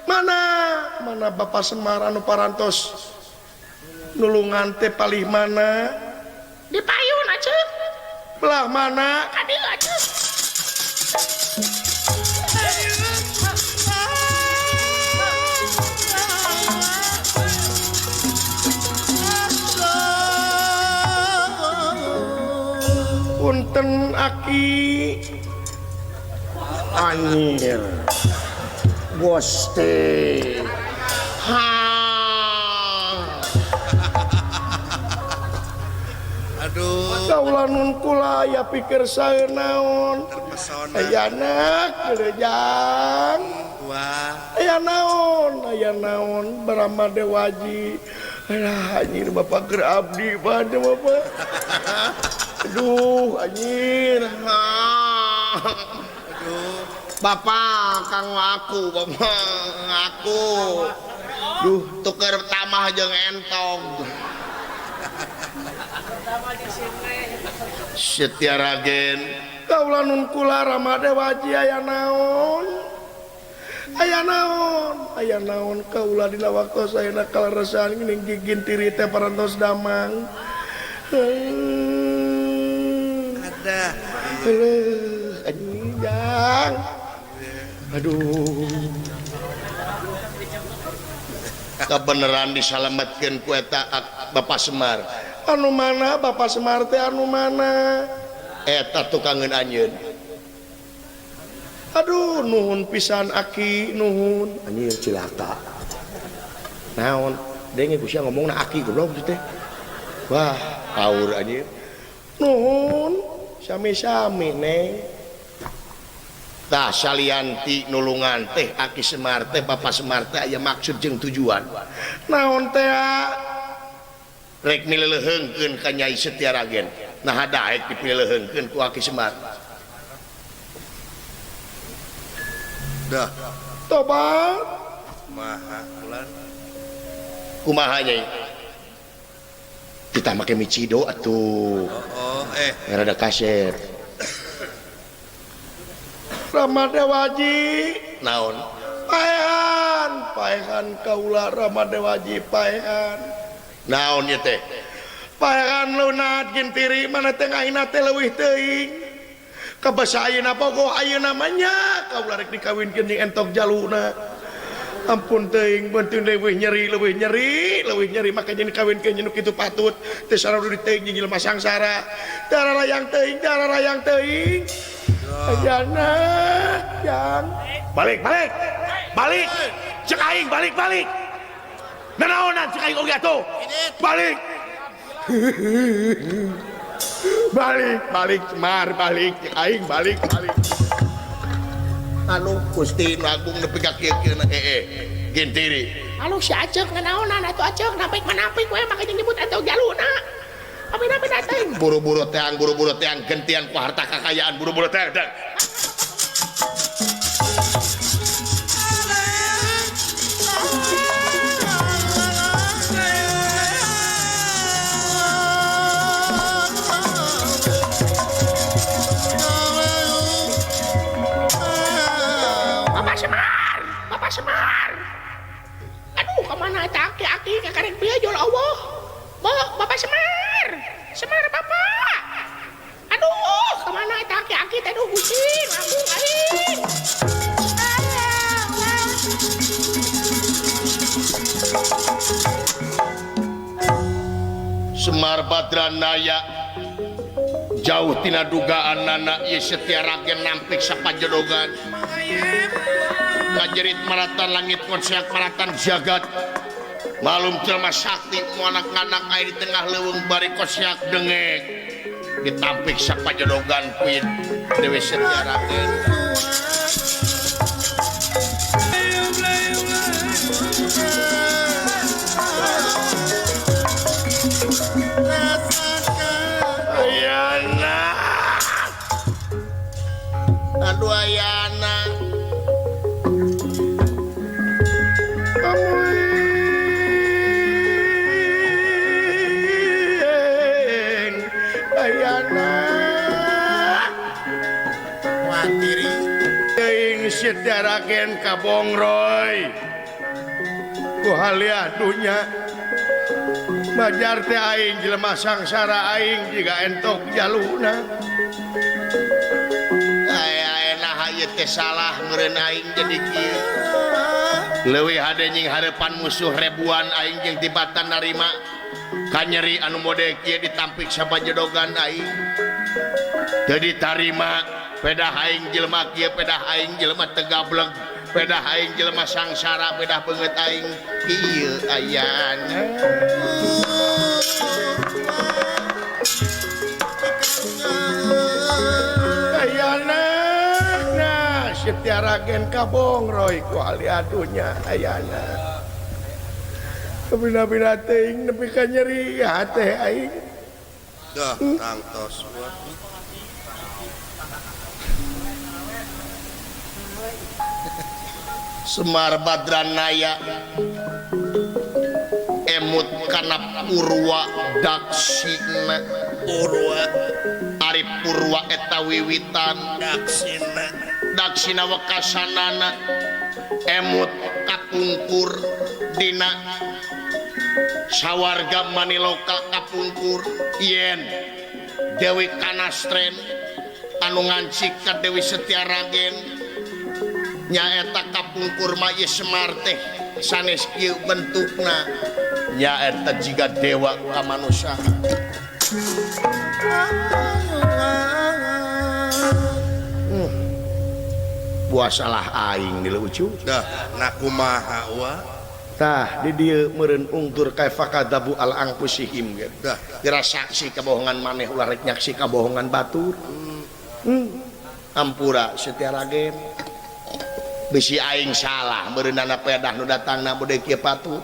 Mana? Mana Bapak Semar anu parantos nulungan teh palih mana? Di payun acuk. Belah mana? Ka dieu acuk. Punten aki. Anjir. Gusti. Ha. Aduh. Kaula nun kula aya pikir sae naon. Terpesona. Aya anak gerejang. Wah. Aya naon Brahma Dewaji. Alah anjir bapak keur abdi pada bapak. Aduh anjir. Aduh. Bapak kang aku, bapak ngaku. Duh, tuker tamah jeung entong. Setia Ragen, kaula nun kula Rama Dewaji aya naon? Aya naon? Aya naon kaula dina waktos ayeuna kaleresan geuning Gintiri teh parantos damang. Ada. Heuh, anjing jang. Aduh. Kebenaran disalametkeun ku eta Bapak Semar. Anu mana Bapak Semar teh anu mana? Eta tukangeun anjeun. Aduh, nuhun pisan aki, nuhun. Anjir cilaka. Naon? Denge ku sia ngomongna aki goblok teh. Wah, paur anjir. Nuhun, sami-sami neng. Tah salianti nulungan teh aki Semar teh Bapak Semar teh aya maksud jeung tujuan. Naon teh? Rek mileuleheungkeun ka Nyai Setia Ragen. Nah daek dipileuleheungkeun ku aki Semar. Dah. Tobat. Kumaha bulan? Kumaha Nyai? Kita make micido atuh. Oh, Rada kaset. Rama Dewaji naon? Paehan, paehan kaula Rama Dewaji paehan. Naon ieu teh? Paehan lunat Gintiri mana teh ngahina teh leuwih teuing. Kabasa ayeuna bogoh ayeuna mah nya kaula rek dikawinkeun jeung entok jaluna. Ampun teuing beuteung leuwih nyeri, leuwih nyeri, leuwih nyeri maka jeung dikawinkeun jeung nu kitu patut. Teu sarua teuing jeung jelema sangsara. Darah layang teuing, darah layang teuing. Ajana, jang. Balik, balik. Balik. Cek aing balik, balik. Nanaonan cek aing oge atuh. Balik. Balik, balik Semar, balik cek aing balik, balik. Anu Gusti Nu Agung nepi ka kieu-kieu Gintiri. Anu si Acek nanaonan atuh Acek napik-manapik we make jeung nyebut atuh jaluna. Api-api datang. Buru-buru teang gentian ku harta kekayaan buru-buru teang. Bapak Semar, Bapak Semar. Kamana eta aki-aki kakarek bieu jol Allah. Bapak Semar. Semar Bapak. Aduh, kamana eta aki-aki teh duh Gusti, ngambung aing. Semar Badranaya jauh tina dugaan nana ieu Setia Ragen nampik sapajodogan. Ngajerit maratan langit ngoseak maratan jagat. Malum jelema sakti mu anak-anak aya di tengah leuweung bari koseak dengek. Ditampik sapajodogan ku Dewi Setia Ragen. Ayana. Aduh ayana. Amuing. Ayana. Watiri. Teuing Setia Ragen ka Bongroy. Ku haliah dunya. Majar teh aing jelema sangsara aing jiga entok jaluna. Aya naha ieu teh salah meureun aing jadi kieu. Leuwih hade nying hareupan musuh ribuan aing jeung tibatan narima kanyeri anu mode kieu ditampik sapajodogan aing. Teu ditarima pedah aing jelema kieu, pedah aing jelema teu gableg, pedah aing jelema sangsara, pedah beungeut aing kieu ayana. Ayana nah Setia Ragen ka Bongroy ku aliadunya ayana. Bina-bina teuing nepi ka nyeri hate aing. Dah tangtos. Semar Badranaya emut kana Purwa Daksina. Purwa ari Purwa eta wiwitan Daksina. Daksina wekasanana emut kapungkur dina sawarga Maniloka kapungkur yen Dewi Kanastren anu ngancik ka Dewi Setia Ragen nyaeta kapungkur mah ieu Semar teh sanes kieu bentukna nyaeta jiga dewa kamanusiaan. Buah salah aing di lucu. Dah, nah kumaha wa? Tah di dieu meureun ungtur kaifa kadzabu al angpusihim ge. Dah, kira saksi kebohongan maneh ulah rek nyaksi kabohongan batur. Ampura Setia Ragen. Bisi aing salah meureunana pedah nu datangna mode kieu patut.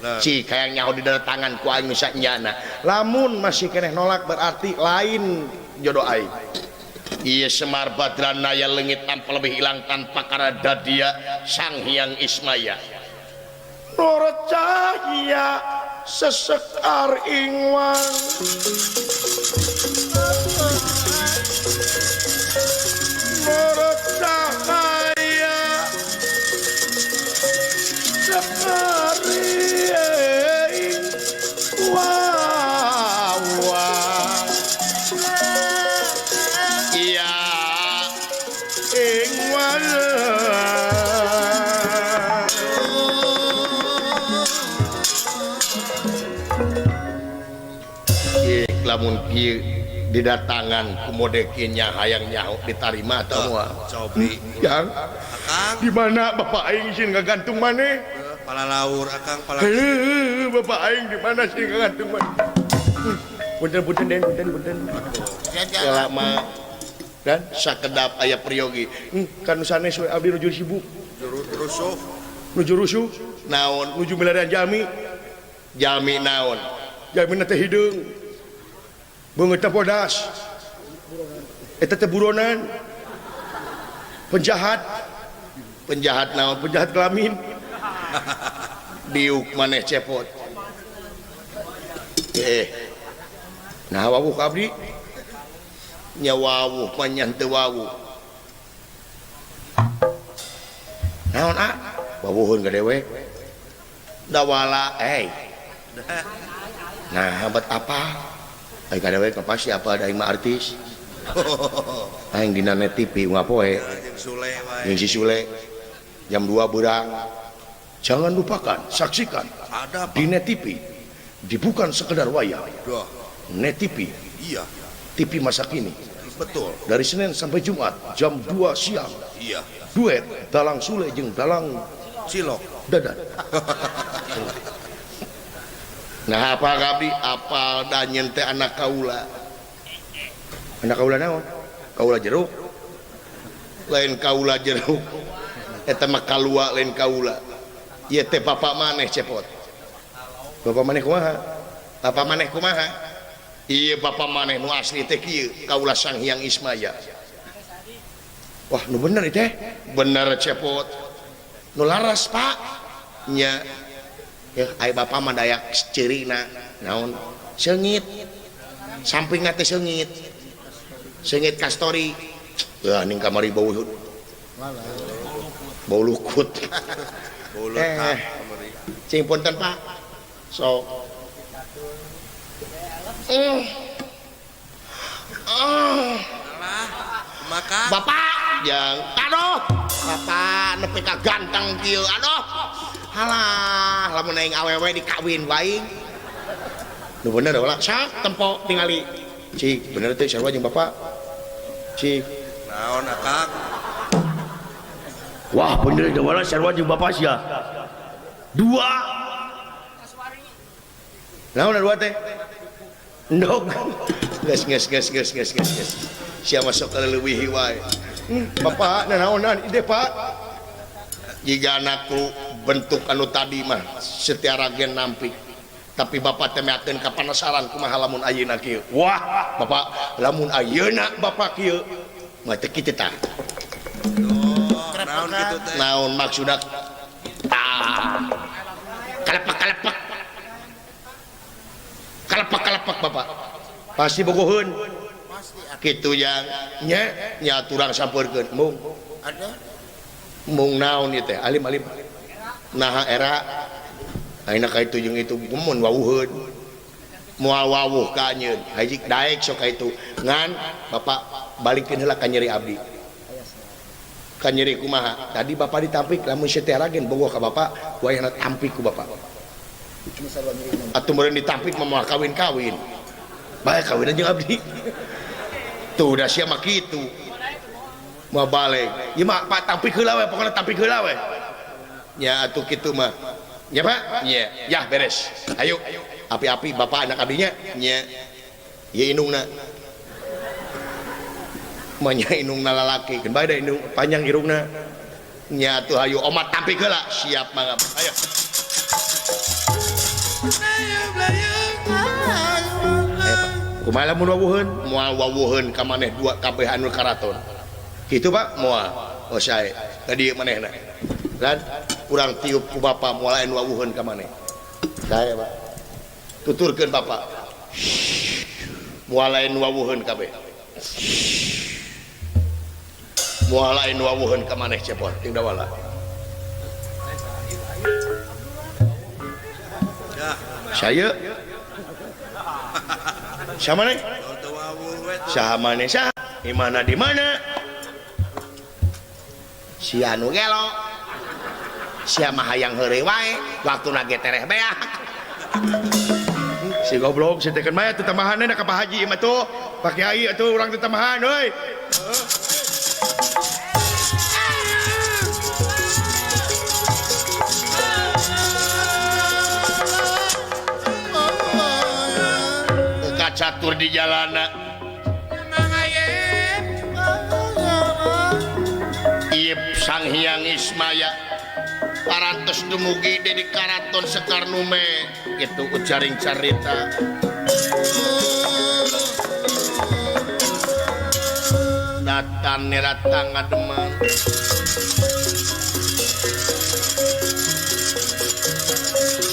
Cik hayang nyaho di datangan ku aing nu sanyana. Lamun masih keneh nolak berarti lain jodoh aing. Ieu Semar Badranaya leungit tanpa lebih hilang tanpa karada dia Sang Hyang Ismaya. Nora cahya sesekar ingwang. Nora cahaya sekar ingwang. Iya ingwang. Lamun kieu didatangan ku mode kieu nya hayang nyaho ditarima atau moal. Cobi. Yang Akang di mana bapak aing sieun ngagantung maneh? Palalaur akang pala. Bapak aing di mana sih ngagantung maneh? Punten-punten den, punten-punten. Lama dan sakedap aya priyogi. Kan sanes we abdi nuju sibuk. Rusuh. Nuju rusuh. Naon? Nuju milarian jalmi. Jalmi naon? Jalmi teh hideung. Beungeut teh bodas. Eta teh buronan. Penjahat. Penjahat naon? Penjahat kelamin. Diuk maneh cepot. Nah wawuh ka abdi. Nya wawuh panyan teu wawuh. Naon ah? Wawuheun ka dewek. Dawala nah buat apa aing kada we pasti apa da aing mah artis aing dina net TV ngapoe Jeung Sule wae. Jeung si Sule jam 2 beurang. Jangan lupakan saksikan ada di Net TV di bukan sekedar wayang. Duh. Net TV. Iya. TV masa kini. Betul. Dari Senin sampai Jumat jam 2 siang. Iya. Duet Dalang Sule jeung Dalang Cilok Dadan. Nah apa kabdi apal danyen teh anak kaula. Anak kaula naon? Kaula jeruk. Lain kaula jeruk. Eta mah kalua lain kaula. Ieu teh bapak maneh cepot. Bapak maneh kumaha? Bapak maneh kumaha? Ieu bapak maneh nu asli teh kieu, kaula Sang Hyang Ismaya. Wah, nu bener teh. Bener cepot. Nu laras, Pak. Nya. Ya, ai bapak mah dayak ceurina naon? Seungit. Sampingna teh seungit. Seungit kastori. Wah, ning kamari bau bau lukut. Bau lukut. Cing punten, Pak. Sok. Maka bapak yang aduh bapak nepi ka ganteng kieu aduh halah lamun aing awewe dikawin wae nu bener ulah sok tempo tingali cik bener teh sarua jeung bapak cik naon akak wah bener teh wala sarua jeung bapak sia dua naon dua teh endog geus geus geus geus geus geus sia masuk ke leuwih wae. Bapak nanaonan ide Pak. Jiga anakku bentuk anu tadi mah setiara gen nampik. Tapi bapak teh meakeun ka panasaran kumaha lamun ayeuna kieu. Wah, bapak lamun ayeuna bapak kieu mah teu kitu tah. Naon kitu teh? Naon maksudna? Tah. Kalepak-kalepak. Kalepak-kalepak bapak. Pasti bogoheun. Kitu yang nya nya turang sampeurkeun mung ada mung naon ieu teh alim alim naha era ayeuna ka itu jeung itu mun wawuheun moal wawuh ka anjeun haji daek sok ka itu ngan bapak balikeun heula ka nyeri abdi ka nyeri kumaha tadi bapak ditampik lamun seutera gen bogoh ka bapak wayahna tampik ku bapak atuh meureun ditampik mah moal kawin-kawin bae kawin jeung abdi tuh udah siapa gitu mau balik ya mah pak tampik heula we pokona tampik heula we nya atuh kitu mah nya Pak nya ya beres ayo api-api bapak anak abdinya nya ieu indungna mah nya indungna lalaki keun bae da indung panjang irungna nya atuh ayo omat tampik heula siap mangga ayo kumaha lamun wawuheun moal wawuheun ka maneh dua kabeh anu karaton kitu Pak moal oh sae ka dieu manehna lan urang tiup ku bapa moal anu wawuheun ka maneh sae Pak tuturkeun bapa moal anu wawuheun kabeh moal anu wawuheun ka maneh cepot ting dawala saya siapa nih? Saha maneh saha? Di mana di mana? Si anu gelo. Sia mah hayang heureuy wae, waktuna ge tereh beak. Si goblok si teh mah teu tambahanna ka Pak Haji mah tuh. Pak Kiai atuh urang teu tambahan euy. Catur di jalana Iep Sang Hyang Ismaya parantos dumugi di karaton Sekarnume kitu ujaring carita datan neratang ngademan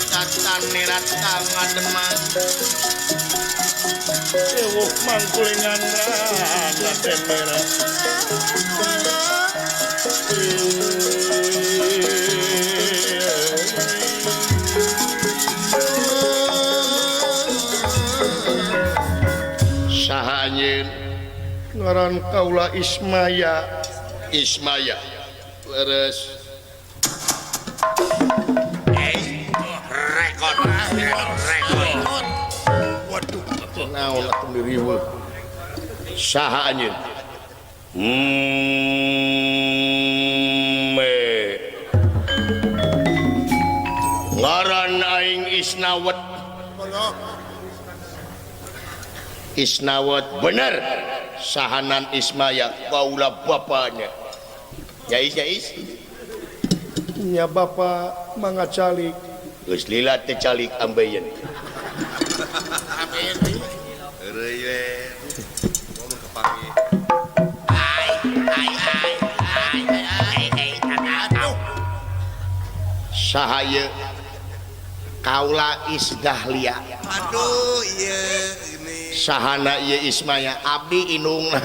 datan neratang ngademan Ewok mangkulengan rana merah. Ngaran kaula Ismaya. Ismaya. Leres. Rekod. Rekod. Waduh, naon atuh diriweuh. Saha anjeun? Ngaran aing Isnawet. Isnawet bener. Sahanan Ismaya kaula bapanya. Jais jais. Nya bapa mangga calik. Geus lila teh calik ambeien. Ambeien deui. Heureuy we. Ngomong kepanggih. Ai ai ai ai ai ai aduh. Saha ieu? Kaula Isdahlia. Aduh ieu ini. Sahana ieu Ismaya abdi indungna.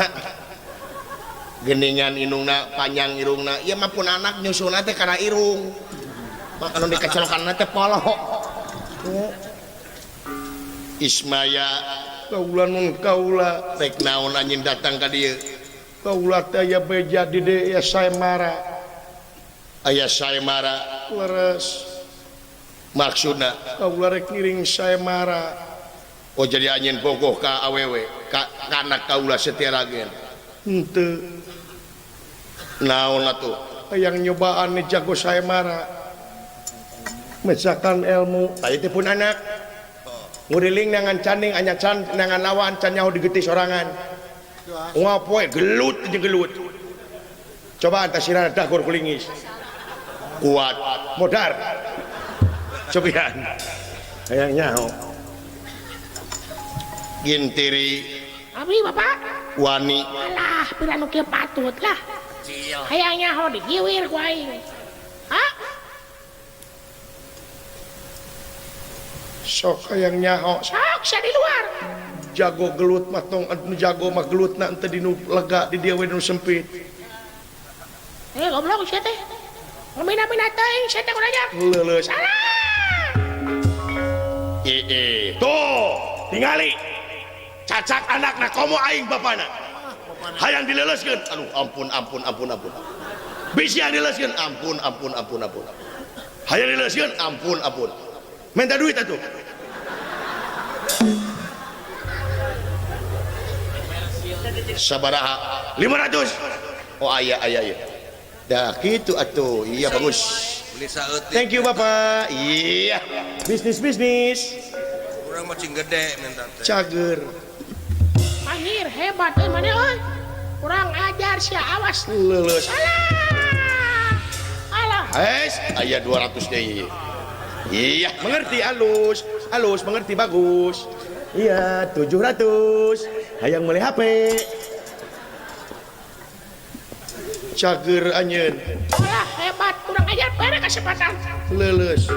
Geningan indungna panjang irungna. Ieu mah pun anak nyusunna teh kana irung. Maka nu dikecelokanna teh polo. Ismaya kaula nun kaula rek naon anjeun datang ka dieu. Kaula teh aya beja di dieu aya saemara. Aya saemara leres. Maksudna kaula rek ngiring saemara. Oh jadi anjeun bogoh ka awewe ka kana kaula setia ragen. Henteu. Naon atuh? Hayang nyobaan ni jago saemara. Mecakan ilmu. Tadi teh pun anak. Nguriling nangan caning anya can nangan lawan can nyaho digetih sorangan. Ngapoe gelut jeung gelut. Coba antasirana dahgur kulingis. Kuat modar. Cobian. Hayang nyaho. Gintiri. Abdi bapak. Wani. Alah, pira nu kieu patut lah. Hayang nyaho digiwir ku aing. Ha? Sok hayang nyaho. Sok sia di luar. Jago gelut mah tong anu jago mah gelutna henteu dinu lega di dieu we nu sempit. Eh goblok sia teh. Ngamina-mina teuing sia teh kudu aja. Leuleus. Salah. Tuh, tingali. Cacak anakna komo aing bapana. Hayang dileuleuskeun. Aduh, ampun ampun ampun ampun. Bisi yang dileuleuskeun. Ampun ampun ampun ampun. Hayang dileuleuskeun. Ampun ampun. Minta duit atuh. Sabaraha? 500. Oh aya aya aya. Dah kitu atuh. Iya bagus. Thank you bapak. Iya. Bisnis bisnis. Urang mah cing gede minta teh. Cager. Anjir hebat euy maneh euy. Kurang ajar sia awas. Leuleus. Alah. Alah. Hes, aya 200 deui. Iya, mengerti halus. Halus mengerti bagus. Iya, 700. Hayang meuli HP. Cager anjeun. Alah hebat kurang ajar bere kesempatan. Leuleus.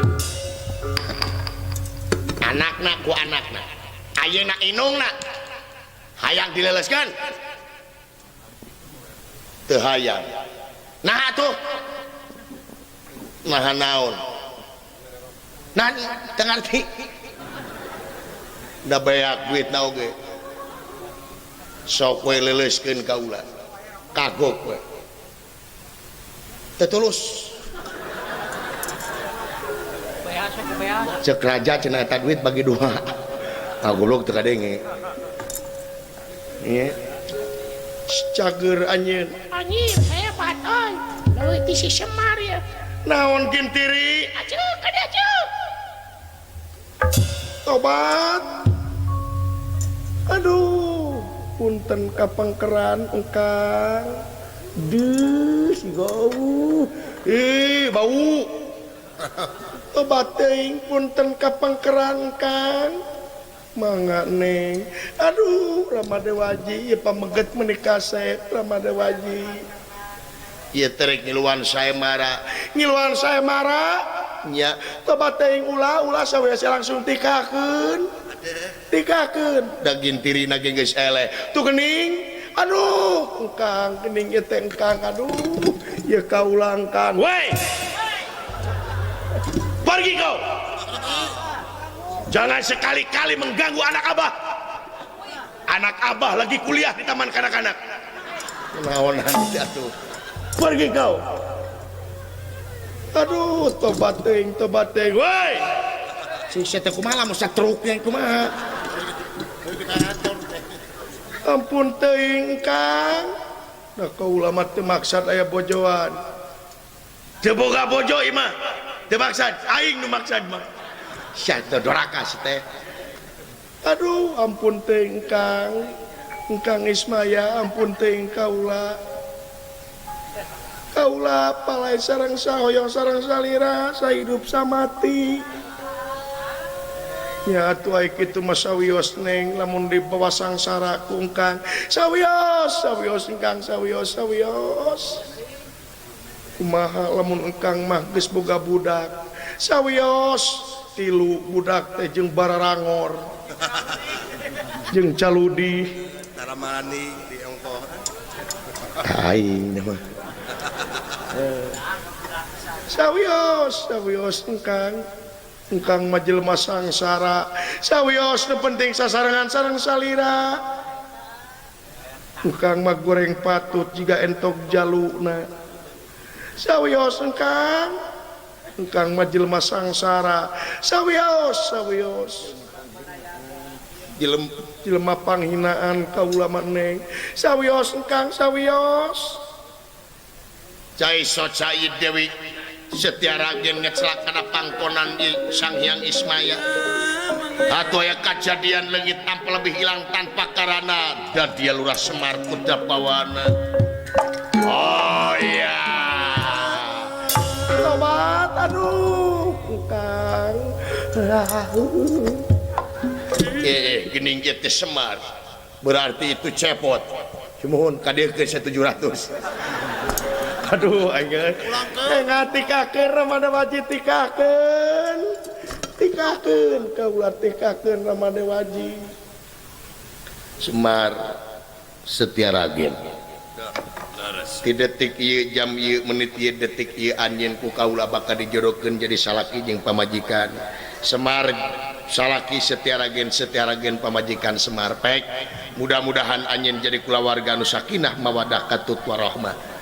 Anakna ku anakna. Ayeuna indungna. Hayang dileuleuskeun. Teu hayang. Nah atuh. Nah naon? Nah teu ngarti. Da beak duitna oge. Sok we leuleuskeun kaula. Kagok we. Teu tulus. Cek raja cenah eta duit bagi dua. Ah goblok teu kadenge. Ieu. Cager anjeun. Anjir hebat euy. Leuwih ti si Semar ieu. Naon gintiri? Aceuk ka dieu aceuk. Tobat. Aduh, punten kapangkeran engkang. Duh, si bau. Ih, bau. Tobat teuing punten kapangkeran engkang. Mangga neng. Aduh, Rama Dewaji ieu pameget meuni kasep Rama Dewaji. Ieu terek ngiluan saemara. Ngiluan saemara nya tobat teuing ulah ulah sawe langsung tikakeun. Tikakeun da gintirina ge geus eleh. Tuh geuning. Aduh, engkang geuning ieu teh engkang aduh. Ieu kaulangkan. Woi. Pergi kau. Jangan sekali-kali mengganggu anak abah. Anak abah lagi kuliah di taman kanak-kanak. Naonan atuh. Pergi kau. Aduh, tobat teuing, tobat teuing. Woi. Si sia teh kumaha lamun satruk yang kumaha? Ampun teuing Kang. Da kaula mah teu maksad aya bojoan. Teu boga bojo ieu mah. Teu maksad, aing nu maksad mah. Sia teh doraka si teh. Aduh, ampun teuing Kang. Engkang Ismaya, ampun teuing kaula. Kaula palai sareng sahoyong sareng salira, sahidup samati. Ya atuh ai kitu mah sawios neng lamun dibawa sangsara ku engkang. Sawios, sawios engkang, sawios, sawios. Kumaha lamun engkang mah geus boga budak. Sawios tilu budak teh jeung bararangor. Jeung caludi taramani di ongkoh. Aing mah. Sawios, sawios engkang. Engkang mah jelema sangsara. Sawios nu penting sasarengan sareng salira. Engkang mah goreng patut jiga entok jaluna. Sawios engkang. Engkang mah jelema sangsara. Sawios, sawios. Jelema panghinaan kaula mah neng. Sawios engkang, sawios. Cai Socai Dewi Setiaragen ngecelak kana pangkonan di Sang Hyang Ismaya. Atuh aya kajadian leungit tanpa lebih hilang tanpa karana dan dia Lurah Semar Kudapawana. Oh iya. Tobat aduh Kang. Gening ieu teh Semar. Berarti itu cepot. Sumuhun ka dieu geus 700. Aduh aing ngatikakeun ramada wajib tikakeun. Tikakeun kaula tikakeun ramada wajib. Semar Setiaragen. Ti detik ieu jam ieu menit ieu detik ieu anjeun ku kaula bakal dijodohkeun jadi salaki jeung pamajikan. Semar salaki Setiaragen, Setiaragen pamajikan Semar pek. Mudah-mudahan anjeun jadi kulawarga nu sakinah mawadah katut warahmah.